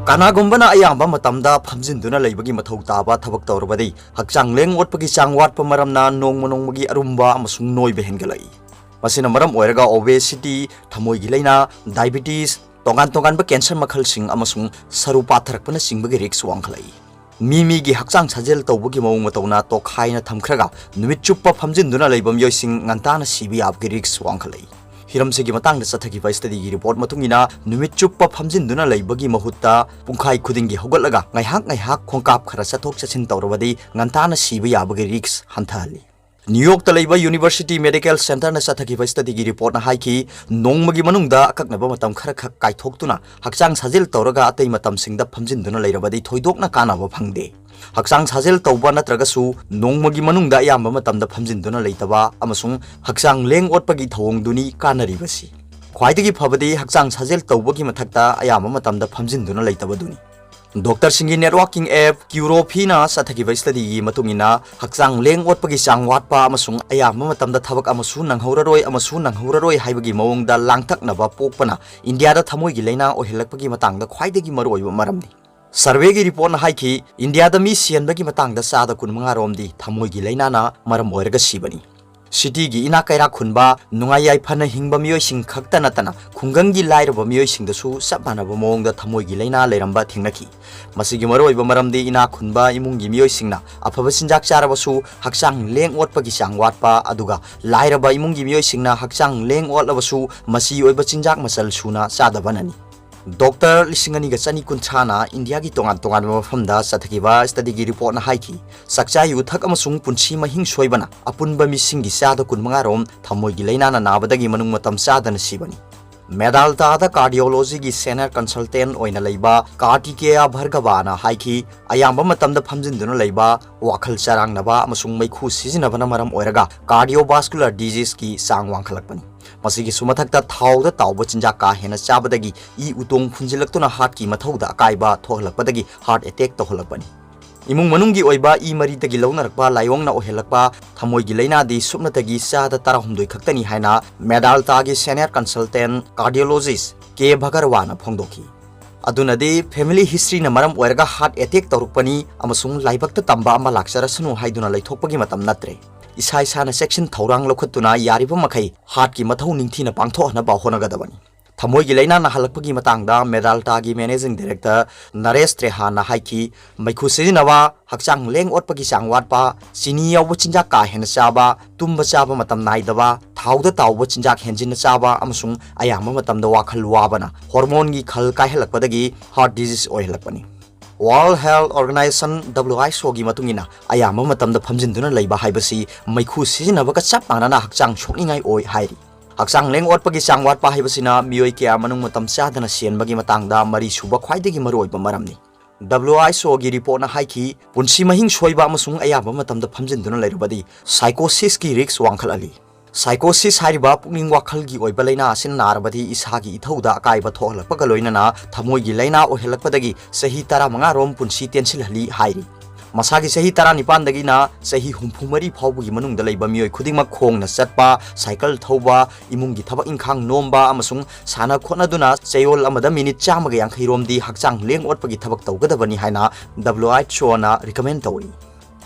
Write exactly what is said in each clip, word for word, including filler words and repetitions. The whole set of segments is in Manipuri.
ꯀꯅꯥꯒꯨꯝꯕꯅ ꯑꯌꯥꯝꯕ ꯃꯇꯝꯗ ꯐꯝꯖꯤꯟꯗꯨꯅ ꯂꯩꯕꯒꯤ ꯃꯊꯧ ꯇꯥꯕ ꯊꯕꯛ ꯇꯧꯔꯕꯗꯤ ꯍꯛꯆꯥꯡ ꯂꯦꯡ ꯑꯣꯠꯄꯒꯤ ꯆꯥꯡ ꯋꯥꯠꯄ ꯃꯔꯝꯅ ꯅꯣꯡꯃ ꯅꯣꯡꯃꯒꯤ ꯑꯔꯨꯝꯕ ꯑꯃꯁꯨꯡ ꯅꯣꯏꯕ ꯍꯦꯟꯒꯠꯂꯛꯏ꯫ ꯃꯁꯤꯅ ꯃꯔꯝ ꯑꯣꯏꯔꯒ obesity, ꯊꯃꯣꯏꯒꯤ ꯂꯥꯏꯅꯥ, diabetes, ꯇꯣꯉꯥꯟ ꯇꯣꯉꯥꯟꯕ cancer ꯃꯈꯜꯁꯤꯡ ꯑꯃꯁꯨꯡ ꯁꯔꯨ ꯄꯥꯊꯔꯛꯄꯅꯆꯤꯡꯕꯒꯤ risk ꯋꯥꯡꯈꯠꯂꯛꯏ꯫ ꯃꯤ ꯃꯤꯒꯤ ꯍꯛꯆꯥꯡ ꯁꯥꯖꯦꯜ ꯇꯧꯕꯒꯤ ꯃꯑꯣꯡ ꯃꯇꯧꯅ ꯇꯣꯈꯥꯏꯅ ꯊꯝꯈ꯭ꯔꯒ ꯅꯨꯃꯤꯠ ꯆꯨꯞꯄ ꯐꯝꯖꯤꯟꯗꯨꯅ ꯂꯩꯕ ꯃꯤꯑꯣꯏꯁꯤꯡ ꯉꯟꯇꯥꯅ ꯁꯤꯕ ꯌꯥꯕꯒꯤ risk ꯋꯥꯡꯈꯠꯂꯛꯏ꯫ ꯍꯤꯔꯝꯁꯤꯒꯤ ꯃꯇꯥꯡꯗ ꯆꯠꯊꯈꯤꯕ studyꯒꯤ report ꯃꯇꯨꯡ ꯏꯟꯅ ꯅꯨꯃꯤꯠ ꯆꯨꯞꯄ ꯐꯝꯖꯤꯟꯗꯨꯅ ꯂꯩꯕꯒꯤ ꯃꯍꯨꯠꯇ ꯄꯨꯡꯈꯥꯏ ꯈꯨꯗꯤꯡꯒꯤ ꯍꯧꯒꯠꯂꯒ ꯉꯥꯏꯍꯥꯛ ꯉꯥꯏꯍꯥꯛ ꯈꯣꯡꯀꯥꯞ ꯈꯔ ꯆꯠꯊꯣꯛ ꯆꯠꯁꯤꯟ ꯇꯧꯔꯕꯗꯤ ꯉꯟꯇꯥꯅ ꯁꯤꯕ ꯌꯥꯕꯒꯤ risk ꯍꯟꯊꯍꯜꯂꯤ꯫ New Yorkꯇ ꯂꯩꯕ University Medical Centerꯅ ꯆꯠꯊꯈꯤꯕ studyꯒꯤ reportꯅ ꯍꯥꯏꯈꯤ, ꯅꯣꯡꯃꯒꯤ ꯃꯅꯨꯡꯗ ꯑꯀꯛꯅꯕ ꯃꯇꯝ ꯈꯔꯈꯛ ꯀꯥꯏꯊꯣꯛꯇꯨꯅ ꯍꯛꯆꯥꯡ ꯁꯥꯖꯦꯜ ꯇꯧꯔꯒ ꯑꯇꯩ ꯃꯇꯝꯁꯤꯡꯗ ꯐꯝꯖꯤꯟꯗꯨꯅ ꯂꯩꯔꯕꯗꯤ ꯊꯣꯏꯗꯣꯛꯅ ꯀꯥꯟꯅꯕ ꯐꯪꯗꯦ꯫ ꯍꯛꯆꯥꯡ ꯁꯥꯖꯦꯜ ꯇꯧꯕ ꯅꯠꯇ꯭ꯔꯒꯁꯨ ꯅꯣꯡꯃꯒꯤ ꯃꯅꯨꯡꯗ ꯑꯌꯥꯝꯕ ꯃꯇꯝꯗ ꯐꯝꯖꯤꯟꯗꯨꯅ ꯂꯩꯇꯕ ꯑꯃꯁꯨꯡ ꯍꯛꯆꯥꯡ ꯂꯦꯡ ꯑꯣꯠꯄꯒꯤ ꯊꯧꯑꯣꯡꯗꯨꯅꯤ ꯀꯥꯟꯅꯔꯤꯕꯁꯤ꯫ ꯈ꯭ꯋꯥꯏꯗꯒꯤ ꯐꯕꯗꯤ ꯍꯛꯆꯥꯡ ꯁꯥꯖꯦꯜ ꯇꯧꯕꯒꯤ ꯃꯊꯛꯇ ꯑꯌꯥꯝꯕ ꯃꯇꯝꯗ ꯐꯝꯖꯤꯟꯗꯨꯅ ꯂꯩꯇꯕꯗꯨꯅꯤ꯫ ꯗꯣꯛꯇꯔꯁꯤꯡꯒꯤ networking app Curofeeꯅ ꯆꯠꯊꯈꯤꯕ studyꯒꯤ ꯃꯇꯨꯡ ꯏꯟꯅ ꯍꯛꯆꯥꯡ ꯂꯦꯡ ꯑꯣꯠꯄꯒꯤ ꯆꯥꯡ ꯋꯥꯠꯄ ꯑꯃꯁꯨꯡ ꯑꯌꯥꯝꯕ ꯃꯇꯝꯗ ꯊꯕꯛ ꯑꯃꯁꯨ ꯅꯪꯍꯧꯔꯔꯣꯏ ꯑꯃꯁꯨ ꯅꯪꯍꯧꯔꯔꯣꯏ ꯍꯥꯏꯕꯒꯤ ꯃꯑꯣꯡꯗ ꯂꯥꯡꯇꯛꯅꯕ ꯄꯣꯛꯄꯅ ꯏꯟꯗꯤꯌꯥꯗ ꯊꯃꯣꯏꯒꯤ ꯂꯥꯏꯅꯥ ꯑꯣꯏꯍꯜꯂꯛꯄꯒꯤ ꯃꯇꯥꯡꯗ ꯈ꯭ꯋꯥꯏꯗꯒꯤ ꯃꯔꯨꯑꯣꯏꯕ ꯃꯔꯝꯅꯤ꯫ Surveyꯒꯤ reportꯅ ꯍꯥꯏꯈꯤ, ꯏꯟꯗꯤꯌꯥꯗ ꯃꯤ ꯁꯤꯍꯟꯕꯒꯤ ꯃꯇꯥꯡꯗ ꯆꯥꯗ ꯀꯨꯟꯃꯉꯥ ꯔꯣꯝꯗꯤ ꯊꯃꯣꯏꯒꯤ ꯂꯥꯏꯅꯥꯅ ꯃꯔꯝ ꯑꯣꯏꯔꯒ ꯁꯤꯕꯅꯤ꯫ Cityꯒꯤ ꯏꯅꯥꯛ ꯀꯩꯔꯥꯛ ꯈꯨꯟꯕ, ꯅꯨꯡꯉꯥꯏ ꯌꯥꯏꯐꯅ ꯍꯤꯡꯕ ꯃꯤꯑꯣꯏꯁꯤꯡ ꯈꯛꯇ ꯅꯠꯇꯅ ꯈꯨꯡꯒꯪꯒꯤ ꯂꯥꯏꯔꯕ ꯃꯤꯑꯣꯏꯁꯤꯡꯗꯁꯨ ꯆꯞ ꯃꯥꯟꯅꯕ ꯃꯑꯣꯡꯗ ꯊꯃꯣꯏꯒꯤ ꯂꯥꯏꯅꯥ ꯂꯩꯔꯝꯕ ꯊꯦꯡꯅꯈꯤ꯫ ꯃꯁꯤꯒꯤ ꯃꯔꯨꯑꯣꯏꯕ ꯃꯔꯝꯗꯤ ꯏꯅꯥꯛ ꯈꯨꯟꯕ ꯏꯃꯨꯡꯒꯤ ꯃꯤꯑꯣꯏꯁꯤꯡꯅ ꯑꯐꯕ ꯆꯤꯟꯖꯥꯛ ꯆꯥꯔꯕꯁꯨ ꯍꯛꯆꯥꯡ ꯂꯦꯡ ꯑꯣꯠꯄꯒꯤ ꯆꯥꯡ ꯋꯥꯠꯄ, ꯑꯗꯨꯒ ꯂꯥꯏꯔꯕ ꯏꯃꯨꯡꯒꯤ ꯃꯤꯑꯣꯏꯁꯤꯡꯅ ꯍꯛꯆꯥꯡ ꯂꯦꯡ ꯑꯣꯠꯂꯕꯁꯨ ꯃꯆꯤ ꯑꯣꯏꯕ ꯆꯤꯟꯖꯥꯛ ꯃꯆꯜ ꯁꯨꯅ ꯆꯥꯗꯕꯅꯅꯤ꯫ ꯗꯣꯛꯇꯔ ꯂꯤꯁꯤꯡ ꯑꯅꯤꯒ ꯆꯅꯤ ꯀꯨꯟꯊ꯭ꯔꯥꯅ ꯏꯟꯗꯤꯌꯥꯒꯤ ꯇꯣꯉꯥꯟ ꯇꯣꯉꯥꯟꯕ ꯃꯐꯝꯗ ꯆꯠꯊꯈꯤꯕ studyꯒꯤ reportꯅ ꯍꯥꯏꯈꯤ, ꯆꯥꯛꯆꯥ ꯌꯨꯊꯛ ꯑꯃꯁꯨꯡ ꯄꯨꯟꯁꯤ ꯃꯍꯤꯡ ꯁꯣꯏꯕꯅ ꯑꯄꯨꯟꯕ ꯃꯤꯁꯤꯡꯒꯤ ꯆꯥꯗ ꯀꯨꯟꯃꯉꯥ ꯔꯣꯝ ꯊꯃꯣꯏꯒꯤ ꯂꯥꯏꯅꯥꯅ ꯅꯥꯕꯗꯒꯤ ꯃꯅꯨꯡ ꯃꯇꯝ ꯆꯥꯗꯅ ꯁꯤꯕꯅꯤ꯫ Medaltaꯗ cardiologyꯒꯤ senior consultant ꯑꯣꯏꯅ ꯂꯩꯕ Kartikeya Bhargavaꯅ ꯍꯥꯏꯈꯤ, ꯑꯌꯥꯝꯕ ꯃꯇꯝꯗ ꯐꯝꯖꯤꯟꯗꯨꯅ ꯂꯩꯕ, ꯋꯥꯈꯜ ꯆꯔꯥꯡꯅꯕ ꯑꯃꯁꯨꯡ ꯃꯩꯈꯨ ꯁꯤꯖꯤꯟꯅꯕꯅ ꯃꯔꯝ ꯑꯣꯏꯔꯒ cardiovascular diseaseꯀꯤ ꯆꯥꯡ ꯋꯥꯡꯈꯠꯂꯛꯄꯅꯤ꯫ ꯃꯁꯤꯒꯤꯁꯨ ꯃꯊꯛꯇ ꯊꯥꯎꯗ ꯇꯥꯎꯕ ꯆꯤꯟꯖꯥꯛ ꯀꯥ ꯍꯦꯟꯅ ꯆꯥꯕꯗꯒꯤ ꯏ ꯎꯇꯣꯡ ꯐꯨꯟꯖꯤꯜꯂꯛꯇꯨꯅ heartꯀꯤ ꯃꯊꯧꯗ ꯑꯀꯥꯏꯕ ꯊꯣꯛꯍꯜꯂꯛꯄꯗꯒꯤ heart attack ꯇꯧꯍꯜꯂꯛꯄꯅꯤ꯫ ꯏꯃꯨꯡ ꯃꯅꯨꯡꯒꯤ ꯑꯣꯏꯕ ꯏ ꯃꯔꯤꯗꯒꯤ ꯂꯧꯅꯔꯛꯄ ꯂꯥꯏꯑꯣꯡꯅ ꯑꯣꯏꯍꯜꯂꯛꯄ ꯊꯃꯣꯏꯒꯤ ꯂꯥꯏꯅꯥꯗꯤ ꯁꯨꯞꯅꯇꯒꯤ ꯆꯥꯗ ꯇꯔꯥꯍꯨꯝꯗꯣꯏ ꯈꯛꯇꯅꯤ ꯍꯥꯏꯅ Medaltaꯒꯤ senior consultant cardiologist K Bhargavaꯅ ꯐꯣꯡꯗꯣꯛꯈꯤ꯫ ꯑꯗꯨꯅꯗꯤ family historyꯅ ꯃꯔꯝ ꯑꯣꯏꯔꯒ heart attack ꯇꯧꯔꯛꯄꯅꯤ ꯑꯃꯁꯨꯡ ꯂꯥꯏꯕꯛꯇ ꯇꯝꯕ ꯑꯃ ꯂꯥꯛꯆꯔꯁꯅꯨ ꯍꯥꯏꯗꯨꯅ ꯂꯩꯊꯣꯛꯄꯒꯤ ꯃꯇꯝ ꯅꯠꯇ꯭ꯔꯦ꯫ ꯏꯁꯥ ꯏꯁꯥꯅ ꯆꯦꯛꯁꯤꯟ ꯊꯧꯔꯥꯡ ꯂꯧꯈꯠꯇꯨꯅ ꯌꯥꯔꯤꯕ ꯃꯈꯩ heartꯀꯤ ꯃꯊꯧ ꯅꯤꯡꯊꯤꯅ ꯄꯥꯡꯊꯣꯛꯍꯟꯅꯕ ꯍꯣꯠꯅꯒꯗꯕꯅꯤ꯫ ꯊꯃꯣꯏꯒꯤ ꯂꯥꯏꯅꯥ ꯅꯥꯍꯜꯂꯛꯄꯒꯤ ꯃꯇꯥꯡꯗ Medaltaꯒꯤ managing director ꯅꯔꯦꯁ ꯇ꯭ꯔꯦꯍꯥꯅ ꯍꯥꯏꯈꯤ, ꯃꯩꯈꯨ ꯁꯤꯖꯤꯟꯅꯕ, ꯍꯛꯆꯥꯡ ꯂꯦꯡ ꯑꯣꯠꯄꯒꯤ ꯆꯥꯡ ꯋꯥꯠꯄ, ꯆꯤꯅꯤ ꯌꯥꯎꯕ ꯆꯤꯟꯖꯥꯛ ꯀꯥ ꯍꯦꯟꯅ ꯆꯥꯕ, ꯇꯨꯝꯕ ꯆꯥꯕ ꯃꯇꯝ ꯅꯥꯏꯗꯕ, ꯊꯥꯎꯗ ꯇꯥꯎꯕ ꯆꯤꯟꯖꯥꯛ ꯍꯦꯟꯖꯤꯟꯅ ꯆꯥꯕ ꯑꯃꯁꯨꯡ ꯑꯌꯥꯝꯕ ꯃꯇꯝꯗ ꯋꯥꯈꯜ ꯋꯥꯕꯅ hormoneꯒꯤ ꯈꯜ ꯀꯥꯏꯍꯜꯂꯛꯄꯗꯒꯤ heart disease ꯑꯣꯏꯍꯜꯂꯛꯄꯅꯤ꯫ World Health Organization, WHOꯒꯤ ꯃꯇꯨꯡ ꯏꯟꯅ, ꯑꯌꯥꯝꯕ ꯃꯇꯝꯗ ꯐꯝꯖꯤꯟꯗꯨꯅ ꯂꯩꯕ ꯍꯥꯏꯕꯁꯤ ꯃꯩꯈꯨ ꯁꯤꯖꯤꯟꯅꯕꯒ ꯆꯞ ꯃꯥꯟꯅꯅ ꯍꯛꯆꯥꯡ ꯁꯣꯛꯅꯤꯡꯉꯥꯏ ꯑꯣꯏ ꯍꯥꯏꯔꯤ꯫ ꯍꯛꯆꯥꯡ ꯂꯦꯡ ꯑꯣꯠꯄꯒꯤ ꯆꯥꯡ ꯋꯥꯠꯄ ꯍꯥꯏꯕꯁꯤꯅ ꯃꯤꯑꯣꯏ ꯀꯌꯥ ꯃꯅꯨꯡ ꯃꯇꯝ ꯆꯥꯗꯅ ꯁꯤꯍꯟꯕꯒꯤ ꯃꯇꯥꯡꯗ ꯃꯔꯤꯁꯨꯕ ꯈ꯭ꯋꯥꯏꯗꯒꯤ ꯃꯔꯨꯑꯣꯏꯕ ꯃꯔꯝꯅꯤ꯫ WHOꯒꯤ reportꯅ ꯍꯥꯏꯈꯤ, ꯄꯨꯟꯁꯤ ꯃꯍꯤꯡ ꯁꯣꯏꯕ ꯑꯃꯁꯨꯡ ꯑꯌꯥꯝꯕ ꯃꯇꯝꯗ ꯐꯝꯖꯤꯟꯗꯨꯅ ꯂꯩꯔꯕꯗꯤ psychosisꯀꯤ risk ꯋꯥꯡꯈꯠꯍꯜꯂꯤ꯫ Psychosis ꯍꯥꯏꯔꯤꯕ ꯄꯨꯛꯅꯤꯡ ꯋꯥꯈꯜꯒꯤ ꯑꯣꯏꯕ ꯂꯥꯏꯅꯥ ꯑꯁꯤꯅ ꯅꯥꯔꯕꯗꯤ ꯏꯁꯥꯒꯤ ꯏꯊꯧꯗ ꯑꯀꯥꯏꯕ ꯊꯣꯛꯍꯜꯂꯛꯄꯒ ꯂꯣꯏꯅꯅ ꯊꯃꯣꯏꯒꯤ ꯂꯥꯏꯅꯥ ꯑꯣꯏꯍꯜꯂꯛꯄꯗꯒꯤ ꯆꯍꯤ ꯇꯔꯥꯃꯉꯥ ꯔꯣꯝ ꯄꯨꯟꯁꯤ ꯇꯦꯟꯁꯤꯜꯍꯜꯂꯤ ꯍꯥꯏꯔꯤ꯫ ꯃꯁꯥꯒꯤ ꯆꯍꯤ ꯇꯔꯥꯅꯤꯄꯥꯟꯗꯒꯤꯅ ꯆꯍꯤ ꯍꯨꯝꯐꯨ ꯃꯔꯤ ꯐꯥꯎꯕꯒꯤ ꯃꯅꯨꯡꯗ ꯂꯩꯕ ꯃꯤꯑꯣꯏ ꯈꯨꯗꯤꯡꯃꯛ ꯈꯣꯡꯅ ꯆꯠꯄ, ꯁꯥꯏꯀꯜ ꯊꯧꯕ, ꯏꯃꯨꯡꯒꯤ ꯊꯕꯛ ꯏꯪꯈꯥꯡ ꯅꯣꯝꯕ ꯑꯃꯁꯨꯡ ꯁꯥꯟꯅ ꯈꯣꯠꯅꯗꯨꯅ ꯆꯌꯣꯜ ꯑꯃꯗ ꯃꯤꯅꯤꯠ ꯆꯥꯝꯃꯒ ꯌꯥꯡꯈꯩ ꯔꯣꯝꯗꯤ ꯍꯛꯆꯥꯡ ꯂꯦꯡ ꯑꯣꯠꯄꯒꯤ ꯊꯕꯛ ꯇꯧꯒꯗꯕꯅꯤ ꯍꯥꯏꯅ WHOꯅ recommend ꯇꯧꯔꯤ꯫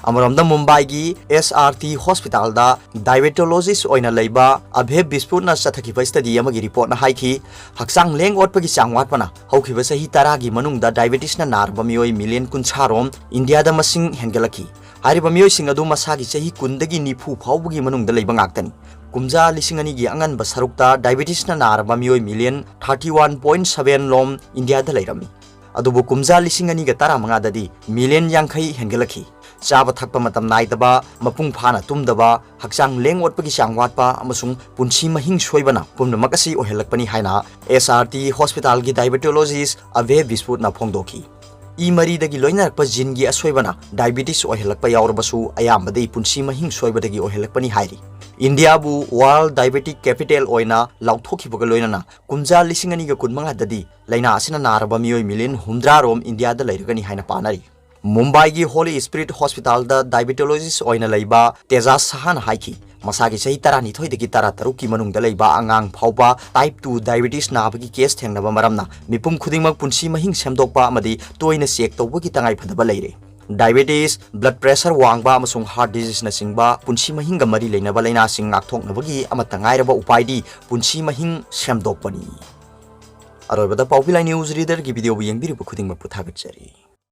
ꯑꯃꯔꯣꯝꯗ ꯃꯨꯝꯕꯥꯏꯒꯤ SRT hospitalꯗ diabetologist ꯑꯣꯏꯅ ꯂꯩꯕ ꯑꯚꯦ ꯕꯤꯁꯄꯨꯠꯅ ꯆꯠꯊꯈꯤꯕ study ꯑꯃꯒꯤ reportꯅ ꯍꯥꯏꯈꯤ, ꯍꯛꯆꯥꯡ ꯂꯦꯡ ꯑꯣꯠꯄꯒꯤ ꯆꯥꯡ ꯋꯥꯠꯄꯅ ꯍꯧꯈꯤꯕ ꯆꯍꯤ ꯇꯔꯥꯒꯤ ꯃꯅꯨꯡꯗ diabetesꯅ ꯅꯥꯔꯕ ꯃꯤꯑꯣꯏ million ꯀꯨꯟꯊ꯭ꯔꯥ ꯔꯣꯝ ꯏꯟꯗꯤꯌꯥꯗ ꯃꯁꯤꯡ ꯍꯦꯟꯒꯠꯂꯛꯈꯤ꯫ ꯍꯥꯏꯔꯤꯕ ꯃꯤꯑꯣꯏꯁꯤꯡ ꯑꯗꯨ ꯃꯁꯥꯒꯤ ꯆꯍꯤ ꯀꯨꯟꯗꯒꯤ ꯅꯤꯐꯨ ꯐꯥꯎꯕꯒꯤ ꯃꯅꯨꯡꯗ ꯂꯩꯕ ꯉꯥꯛꯇꯅꯤ꯫ ꯀꯨꯝꯖꯥ ꯂꯤꯁꯤꯡ ꯑꯅꯤꯒꯤ ꯑꯉꯟꯕ ꯁꯔꯨꯛꯇ diabetesꯅ ꯅꯥꯔꯕ ꯃꯤꯑꯣꯏ million thirty one point seven ꯂꯣꯝ ꯏꯟꯗꯤꯌꯥꯗ ꯂꯩꯔꯝꯃꯤ꯫ ꯑꯗꯨꯕꯨ ꯀꯨꯝꯖꯥ ꯂꯤꯁꯤꯡ ꯑꯅꯤꯒ ꯇꯔꯥꯃꯉꯥꯗꯗꯤ million ꯌꯥꯡꯈꯩ ꯍꯦꯟꯒꯠꯂꯛꯈꯤ꯫ ꯆꯥꯕ ꯊꯛꯄ ꯃꯇꯝ ꯅꯥꯏꯗꯕ, ꯃꯄꯨꯡ ꯐꯥꯅ ꯇꯨꯝꯗꯕ, ꯍꯛꯆꯥꯡ ꯂꯦꯡ ꯑꯣꯠꯄꯒꯤ ꯆꯥꯡ ꯋꯥꯠꯄ ꯑꯃꯁꯨꯡ ꯄꯨꯟꯁꯤ ꯃꯍꯤꯡ ꯁꯣꯏꯕꯅ ꯄꯨꯝꯅꯃꯛ ꯑꯁꯤ ꯑꯣꯏꯍꯜꯂꯛꯄꯅꯤ ꯍꯥꯏꯅ SRT hospitalꯒꯤ diabetologist ꯑꯚꯦ ꯕꯤꯁꯄꯨꯠꯅ ꯐꯣꯡꯗꯣꯛꯈꯤ꯫ ꯏ ꯃꯔꯤꯗꯒꯤ ꯂꯣꯏꯅꯔꯛꯄ geneꯒꯤ ꯑꯁꯣꯏꯕꯅ diabetes ꯑꯣꯏꯍꯜꯂꯛꯄ ꯌꯥꯎꯔꯕꯁꯨ ꯑꯌꯥꯝꯕꯗꯤ ꯄꯨꯟꯁꯤ ꯃꯍꯤꯡ ꯁꯣꯏꯕꯗꯒꯤ ꯑꯣꯏꯍꯜꯂꯛꯄꯅꯤ ꯍꯥꯏꯔꯤ꯫ ꯏꯟꯗꯤꯌꯥꯕꯨ World Diabetic Capital ꯑꯣꯏꯅ ꯂꯥꯎꯊꯣꯛꯈꯤꯕꯒ ꯂꯣꯏꯅꯅ ꯀꯨꯝꯖꯥ ꯂꯤꯁꯤꯡ ꯑꯅꯤꯒ ꯀꯨꯟꯃꯉꯥꯗꯗꯤ ꯂꯥꯏꯅꯥ ꯑꯁꯤꯅ ꯅꯥꯔꯕ ꯃꯤꯑꯣꯏ million ꯍꯨꯝꯗ꯭ꯔꯥ ꯔꯣꯝ ꯏꯟꯗꯤꯌꯥꯗ ꯂꯩꯔꯒꯅꯤ ꯍꯥꯏꯅ ꯄꯥꯅꯔꯤ꯫ ꯃꯨꯝꯕꯥꯏꯒꯤ Holy Spirit Hospitalꯗ diabetologist ꯑꯣꯏꯅ ꯂꯩꯕ ꯇꯦꯖꯥꯁ ꯁꯍꯥꯅ ꯍꯥꯏꯈꯤ, ꯃꯁꯥꯒꯤ ꯆꯍꯤ ꯇꯔꯥꯅꯤꯊꯣꯏꯗꯒꯤ ꯇꯔꯥꯇꯔꯨꯛꯀꯤ ꯃꯅꯨꯡꯗ ꯂꯩꯕ ꯑꯉꯥꯡ ꯐꯥꯎꯕ type two diabetes ꯅꯥꯕꯒꯤ case ꯊꯦꯡꯅꯕ ꯃꯔꯝꯅ ꯃꯤꯄꯨꯝ ꯈꯨꯗꯤꯡꯃꯛ ꯄꯨꯟꯁꯤ ꯃꯍꯤꯡ ꯁꯦꯝꯗꯣꯛꯄ ꯑꯃꯗꯤ ꯇꯣꯏꯅ check ꯇꯧꯕꯒꯤ ꯇꯉꯥꯏꯐꯗꯕ ꯂꯩꯔꯦ꯫ Diabetes, blood pressure ꯋꯥꯡꯕ ꯑꯃꯁꯨꯡ heart diseaseꯅꯆꯤꯡꯕ ꯄꯨꯟꯁꯤ ꯃꯍꯤꯡꯒ ꯃꯔꯤ ꯂꯩꯅꯕ ꯂꯥꯏꯅꯥꯁꯤꯡ ꯉꯥꯛꯊꯣꯛꯅꯕꯒꯤ ꯑꯃꯠꯇ ꯉꯥꯏꯔꯕ ꯎꯄꯥꯏꯗꯤ ꯄꯨꯟꯁꯤ ꯃꯍꯤꯡ ꯁꯦꯝꯗꯣꯛꯄꯅꯤ꯫ ꯑꯔꯣꯏꯕꯗ Paopilai News Readerꯒꯤ videoꯕꯨ ꯌꯦꯡꯕꯤꯔꯤꯕ ꯈꯨꯗꯤꯡꯃꯛꯄꯨ ꯊꯥꯒꯠꯆꯔꯤ꯫